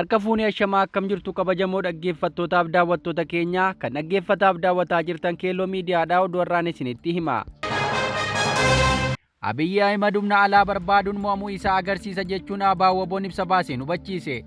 Harka fuunee ashamaa akkam jirtu kabajamoo dhaggeeffattootaaf daawwattoota keenya kan dhaggeeffataaf daawwataa jirtan Keelloo Miidiyaadhaa oduu har'aan isinitti hima. Abiyyi Ahimad humna alaa barbaaduun mo'amuu isaa agarsiisa jechuun ABO-WBOn ibsa baaseen hubachiise.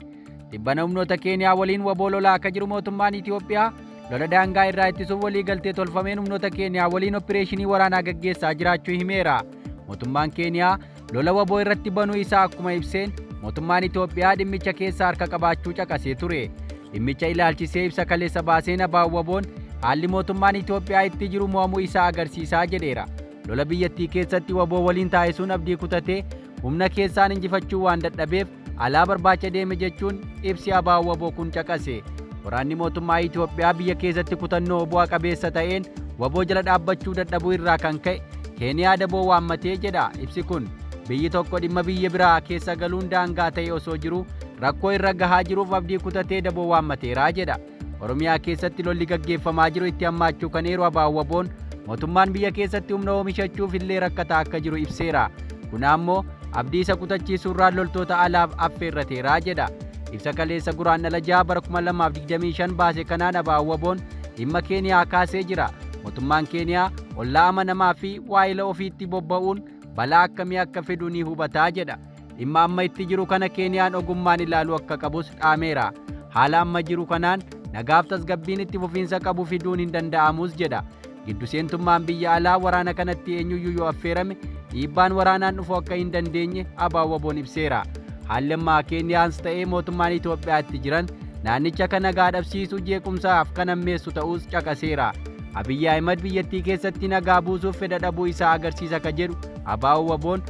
Tibbana humnoota Keeniyaa waliin waboo lolaa akka jiru mootummaan Itoophiyaa lola daangaa irraa ittisuuf waliigaltee tolfameen humnoota Keeniyaa waliin oppireeshinii waraanaa gaggeessaa jiraachuu himeera. Mootummaan Keeniyaa lola waboo irratti banuu isaa akkuma ibseen mootummaan Itoophiyaa dhimmicha keessa harka qabaachuu caqasee ture. Dhimmicha ilaalchisee ibsa kaleessa baaseen ABO-WBOn haalli mootummaan Itoophiyaa itti jiru mo'amuu isaa agarsiisaa jedheera. Lola biyyattii keessatti waboo waliin taasisuun abdii kutatee humna keessaan injifachuu waan dadhabeef alaa barbaacha deeme jechuun ibsi ABO-WBO kun caqase. Waraanni mootummaa Itoophiyaa biyya keessatti kutannoo bu'a qabeessa ta'een waboo jala dhaabbachuu dadhabuu irraa kan ka'e Keeniyaa daboo waammatee jedha ibsi kun. Biyyi tokko dhimma biyya biraa keessa galuun daangaa ta'e osoo jiruu rakkoo irra gahaa jiruuf abdii kutatee daboo waammateeraa jedha. Oromiyaa keessatti lolli gaggeeffamaa jiru itti hammaachuu kan eeru ABO-WBOn mootummaan biyya keessatti humna oomishachuuf illee rakkataa akka jiru ibseera. Kun ammoo abdii isa kutachiisuurraan loltoota alaaf affeerrateera jedha. Ibsa kaleessa Guraandhala 6 bara 2025 baase kanaan ABO-WBOn dhimma Keeniyaa kaasee jira. Mootummaan Keeniyaa ollaa amanamaa fi waayila ofiitti bobba'uun balaa akkamii akka fidu ni hubataa jedha. Dhimma amma itti jiru kana Keeniyaan ogummaan ilaaluu akka qabus dhaameera. Haala amma jiru kanaan nagaaf tasgabbiin itti fufiinsa qabu fiduun hin danda'amus jedha. Giddu seentummaan biyya alaa waraana kanatti eenyuyyuu yoo affeerame dhiibbaan waraanaan dhufu akka hin dandeenye ABO-WBOn ibseera. Haalli ammaa Keeniyaans ta'ee mootummaan Itoophiyaa itti jiran naannicha kan nagaa dhabsiisu jeequmsaaf kan hammeessu ta'uus caqaseera. Abiyyi Ahimad biyyattii keessatti nagaa buusuuf fedha dhabuu isaa agarsiisa ka jedhu ABO-WBOn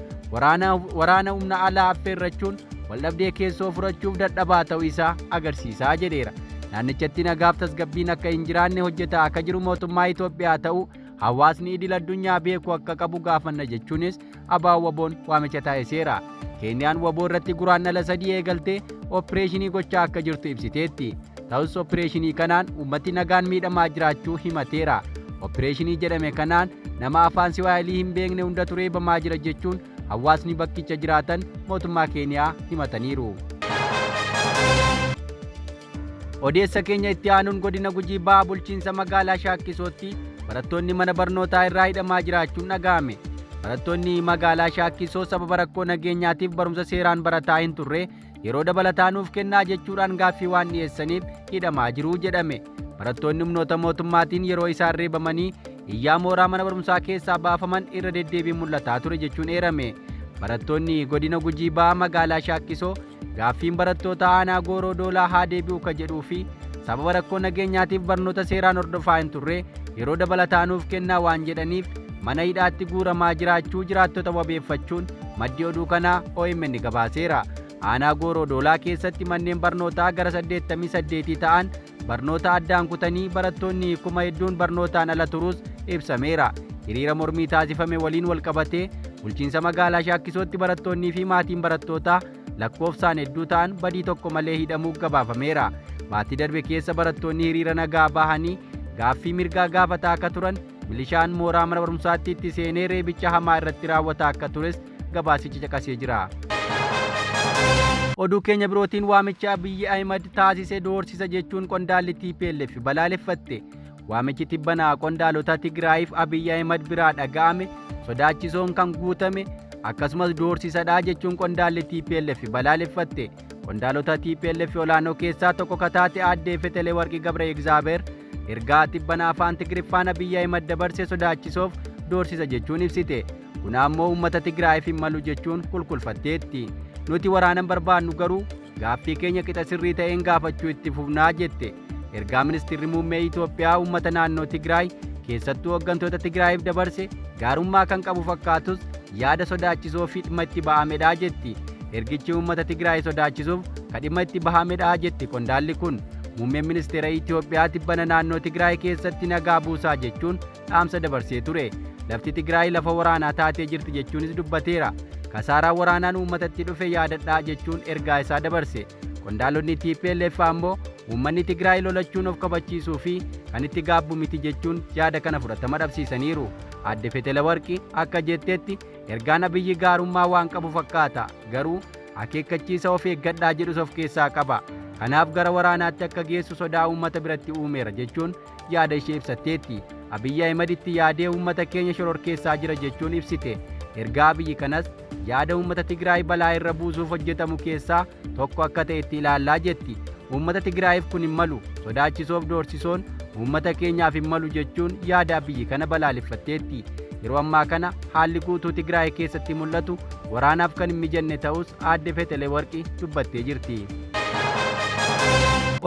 waraana humna alaa affeerrachuun waldhabdee keessoo furachuuf dadhabaa ta'uu isaa agarsiisaa jedheera. Naannichatti nagaaf tasgabbiin akka hin jiraanne hojjetaa akka jiru mootummaa Itoophiyaa ta'uu hawaasni idil addunyaa beeku akka qabu gaafanna jechuunis ABO-WBOn waamicha taasiseera. Keeniyaan waboo irratti Guraandhala 3 eegaltee oppireeshinii gochaa akka jirtu ibsiteetti. Ta'us oppireeshinii kanaan uummati nagaan miidhamaa jiraachuu himateera. Oppireeshinii jedhame kanaan nama afaan Siwaahilii hin beekne hundatu reebamaa jira jechuun hawaasni bakkicha jiraatan mootummaa Keeniyaa himataniiru. Odeessa keenya itti aanuun godina Gujii Bahaa bulchiinsa magaalaa Shaakkisootti barattoonni mana barnootaa irraa hidhamaa jiraachuun dhaga'ame. Barattoonni magaalaa Shaakkisoo sababa rakkoo nageenyaatiif barumsa seeraan barataa hin turre yeroo dabalataa nuuf kennaa jechuudhaan gaaffii waan dhiyeessaniif hidhamaa jiru jedhame. Barattoonni humnoota mootummaatiin yeroo isaan reebamanii iyyaa mooraa mana barumsaa keessaa baafaman irra deddeebiin mul'ataa ture jechuun eerame. Barattoonni godina Gujii Bahaa magaalaa Shaakkisoo gaaffiin barattoota aanaa Gooroo Doolaa haa deebi'u ka jedhuu fi sababa rakkoo nageenyaatiif barnoota seeraan hordofaa hin turre yeroo dabalataa nuuf kennaa waan jedhaniif mana hidhaatti guuramaa jiraachuu jiraattota wabeeffachuun maddi oduu kanaa OMN gabaaseera. Aanaa Gooroo Doolaa keessatti manneen barnootaa gara 88 ta'an barnoota addaan kutanii barattoonni kuma hedduun barnootaan ala turuus ibsameera. Hiriira mormii taasifame waliin walqabatee bulchiinsa magaalaa Shaakkisootti barattoonnii fi maatiin barattootaa lakkoofsaan hedduu ta'an badii tokko malee hidhamuu gabaafameera. Baatii darbe keessa barattoonni hiriira nagaa bahanii gaaffii mirgaa gaafataa akka turan milishaan mooraa mana barumsaatti itti seenee reebicha hamaa irratti raawwataa akka tures gabaasichi caqasee jira. Oduu keenya birootiin waamicha Abiyyi Ahimad taasise doorsisa jechuun qondaalli TPLF balaaleffatte. Waamichi tibbana qondaalota Tigraayiif Abiyyi Ahimad biraa dhaga'ame sodaachisoon kan guutame akkasumas doorsisadha jechuun qondaalli TPLF balaaleffatte. Qondaalota TPLF olaanoo keessaa tokko ka taate aaddee Fetele Warqi Gabre Egzaabeer ergaa tibbana afaan Tigriffaan Abiyyi Ahimad dabarse sodaachisoof doorsisa jechuun ibsite. Kun ammoo uummata Tigraayiif hin malu jechuun kulkulfatteetti. Nuti waraana hin barbaannu garuu gaaffii keenya qixa sirrii ta'een gaafachuu itti fufnaa jette. Ergaa ministirri muummee Itoophiyaa uummata naannoo Tigraay keessattuu hooggantoota Tigraayiif dabarse gaarummaa kan qabu fakkaatus yaada sodaachisoo fi dhimma itti ba'amedha jetti. Ergichi uummata Tigraay sodaachisuuf ka dhimma itti bahamedha jetti qondaalli kun. Muummeen ministeera Itoophiyaa tibbana naannoo Tigraay keessatti nagaa buusaa jechuun dhaamsa dabarsee ture. Lafti Tigraay lafa waraanaa taatee jirti jechuunis dubbateera. Kasaaraa waraanaan uummatatti dhufe yaadadhaa jechuun ergaa isaa dabarse. Qondaalonni TPLF ammoo uummanni Tigraay lolachuun of kabachiisuu fi kan itti gaabbu miti jechuun yaada kana fudhatama dhabsiisaniiru. Aadde Fetelawarqi akka jettetti ergaan Abiyyi gaarummaa waan qabu fakkaata. Garuu akeekkachiisa of eeggadhaa jedhus of keessaa qaba. Kanaaf gara waraanaatti akka geessu sodaa uummata biratti uumeera jechuun yaada ishee ibsatteetti. Abiyyi Ahimad itti yaadee uummata keenya shororkeessaa jira jechuun ibsite. Ergaa Abiyyi kanas yaada uummata Tigraay balaa irra buusuuf hojjetamu keessaa tokko akka ta'etti ilaallaa jetti. Uummata Tigraayiif kun hin malu, sodaachisoof doorsisoon uummata keenyaaf hin malu jechuun yaada Abiyyi kana balaaleffatteetti. Yeroo ammaa kana haalli guutuu Tigraay keessatti mul'atu waraanaaf kan hin mijanne ta'us aadde Fetelewarqi dubbattee jirti.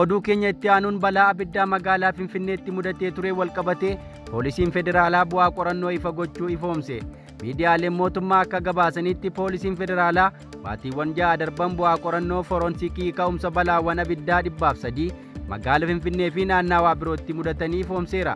Oduu keenya itti aanuun balaa abiddaa magaalaa Finfinneetti mudatee ture walqabatee poolisiin federaalaa bu'aa qorannoo ifa gochuu ifoomse. Miidiyaaleen mootummaa akka gabaasanitti poolisiin federaalaa baatiiwwan 6 darban bu'aa qorannoo foronsikii ka'umsa balaawwan abiddaa 103 magaala Finfinnee fi naannaawaa birootti mudatanii ifoomseera.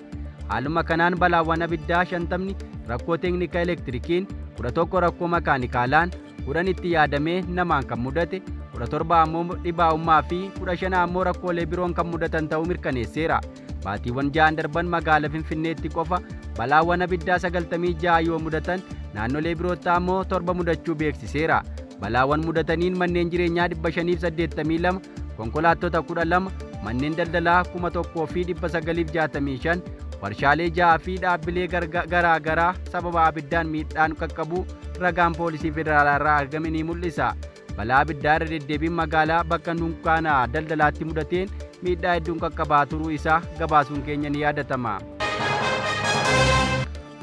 Haaluma kanaan balaawwan abiddaa 50 rakkoo teeknika elektirikiin, 11 rakkoo makaanikaalaan, 10 itti yaadamee namaan kan mudate, 17 ammoo dhibaa'ummaa fi 15 ammoo rakkoolee biroon kan mudatan ta'uu mirkaneesseera. Baatiiwwan 6 darban magaala Finfinneetti qofa balaawwan abiddaa 96 yoo mudatan naannolee birootti ammoo 7 mudachuu beeksiseera. Balaawwan mudataniin manneen jireenyaa 582, konkolaattota 12, manneen daldalaa 1965, warshaalee 6 fi dhaabbilee garaa garaa sababa abiddaan miidhaan qaqqabuu ragaan poolisii federaalaa irraa argame ni mul'isa. Balaa abiddaa irra deddeebiin magaalaa bakka dunkaana daldalaatti mudateen miidhaa hedduun qaqqabaa turuu isaa gabaasuun keenya ni yaadatama.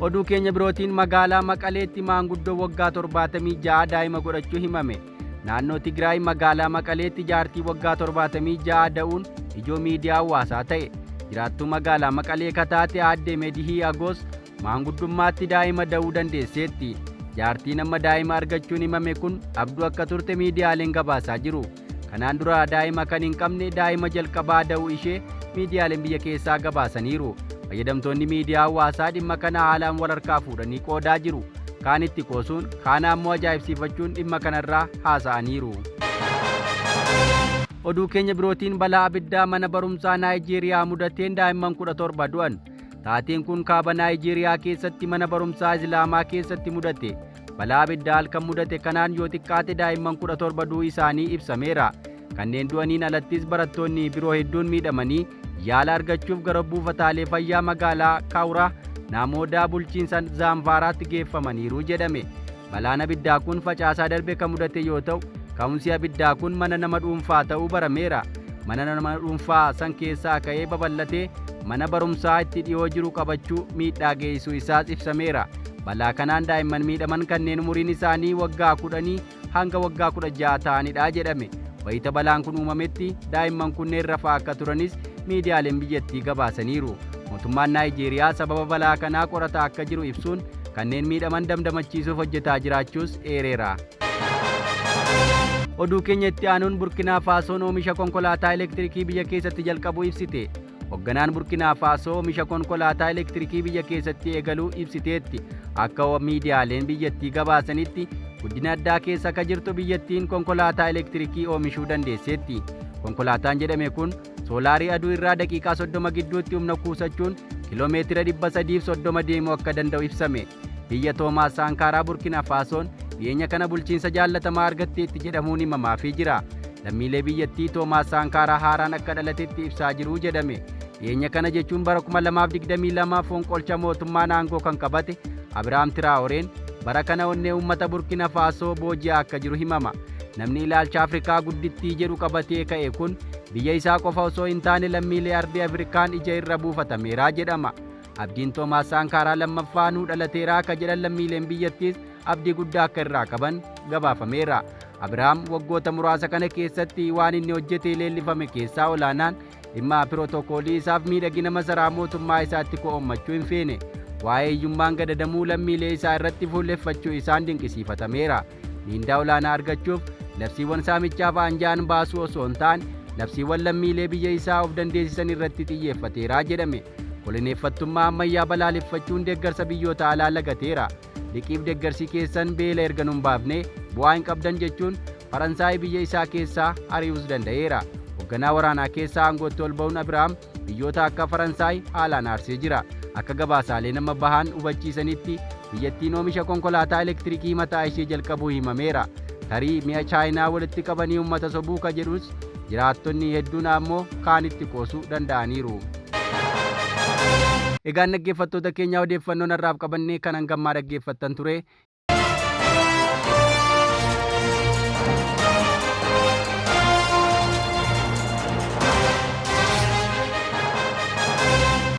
Oduu keenya birootiin magaalaa Maqaleetti maanguddoo waggaa 76 daa'ima godhachuu himame. Naannoo Tigraay magaalaa Maqaleetti jaartii waggaa 76 da'uun ijoo miidiyaa hawaasaa ta'e. Jiraattuu magaalaa Maqalee kataate aadde Medihii Agoos maanguddummaatti daa'ima da'uu dandeesseetti. Jaartiin amma daa'ima argachuun himame kun dhabduu akka turte miidiyaaleen gabaasaa jiru. Kanaan dura daa'ima kan hin qabne daa'ima jalqabaa da'uu ishee miidiyaaleen biyya keessaa gabaasaniiru. Fayyadamtoonni miidiyaa hawaasaa dhimma kana haalaan wal harkaa fuudhanii qoodaa jiru. Kaan itti qoosuun, kaan ammoo ajaa'ibsiifachuun dhimma kanarraa haasa'aniiru. Oduu keenya birootiin balaa abiddaa mana barumsaa Naayijeeriyaa mudateen daa'imman 17 du'an. Taateen kun kaaba Naayijeeriyaa keessatti mana barumsaa Islaamaa keessatti mudate. Balaa abiddaa halkan mudate kanaan yoo xiqqaate daa'imman 17 du'uu isaanii ibsameera. Kanneen du'aniin alattis barattoonni biroo hedduun miidhamanii yaala argachuuf gara buufataalee fayyaa magaalaa Kaawuraa Naamoodaa bulchiinsa Zaanfaaraatti geeffamaniiru jedhame. Balaan abiddaa kun facaasaa darbe kan mudate yoo ta'u, ka'umsi abiddaa kun mana nama dhuunfaa ta'uu barameera. Mana nama dhuunfaa san keessaa ka'ee babal'atee mana barumsaa itti dhiyoo jiru qabachuu miidhaa geessisuu isaas ibsameera. Balaa kanaan daa'imman miidhaman kanneen umuriin isaanii waggaa 10 hanga waggaa 16 ta'anidha jedhame. Wayita balaan kun uumametti daa'imman kunneen rafaa akka turanis miidiyaaleen biyyattii gabaasaniiru. Mootummaan Naayijeeriyaa sababa balaa kanaa qorataa akka jiru ibsuun kanneen miidhaman damdamachiisuuf hojjetaa jiraachuus eereera. Oduu keenya itti aanuun Burkinaa Faasoon oomisha konkolaataa elektirikii biyya keessatti jalqabuu ibsite. Hogganaan Burkinaa Faasoo oomisha konkolaataa elektirikii biyya keessatti eegaluu ibsiteetti. Akka miidiyaaleen biyyattii gabaasanitti guddina addaa keessa akka jirtu biyyattiin konkolaataa elektirikii oomishuu dandeesseetti. Konkolaataan jedhame kun soolaarii aduu irraa daqiiqaa 30 gidduutti humna kuusachuun kiloomeetira 330 deemuu akka danda'u ibsame. Biyya Toomaas Saankaaraa Burkina Faasoon dhiyeenya kana bulchiinsa jaallatamaa argatteetti jedhamuun himamaafii jira. Lammiilee biyyattii Toomaas Saankaaraa haaraan akka dhalatetti ibsaa jiru jedhame. Dhiyeenya kana jechuun bara 2022 fonqolcha mootummaan aangoo kan qabate Abiraam Tiraa'oreen bara kana onnee uummata Burkina Faasoo booji'aa akka jiru himama. Namni ilaalcha Afrikaa guddittii jedhu qabatee ka'e kun biyya isaa qofa osoo hin taane lammiilee ardii Afrikaan ija irra buufatameera jedhama. Abdiin Toomaas Saankaaraa lammaffaa nuu dhalateera akka jedhan lammiileen biyyattiis abdii guddaa akka irraa qaban gabaafameera. Abiraam waggoota muraasa kana keessatti waan inni hojjetee leellifame keessaa olaanaan dhimma pirootokoolii isaaf miidhagina masaraa mootummaa isaatti ko'ommachuu hin feene. Waa'ee hiyyummaan gadadamuu lammiilee isaa irratti fuulleffachuu isaan dinqisiifatameera. Miindaa olaanaa argachuuf labsiiwwan saamichaaf aanja'an baasuu osoo hin taane labsiiwwan lammiilee biyya isaa of dandeessisan irratti xiyyeeffateera jedhame. Koloneeffattummaa ammayyaa balaaleffachuun deeggarsa biyyoota alaa lagateera. Liqiif deeggarsi keessan beela erga nun baafne bu'aa hin qabdan jechuun Faransaay biyya isaa keessaa ari'uus danda'eera. Hoogganaa waraanaa keessaa aangootti ol ba'uun Abiraam biyyoota akka Faransaay haalaan aarsee jira. Akka gabaasaalee nama bahan hubachiisanitti biyyattiin oomisha konkolaataa elektirikii mataa ishee jalqabuu himameera. Tarii mi'a Chaayinaa walitti qabanii uummata sobuu ka jedhus Jiraattonni hedduun ammoo kaanitti qoosuu danda'aniiru. Egaan dhaggeeffattoota keenya, odeeffannoon har'aaf qabannee kan hangammaa dhaggeeffattan ture.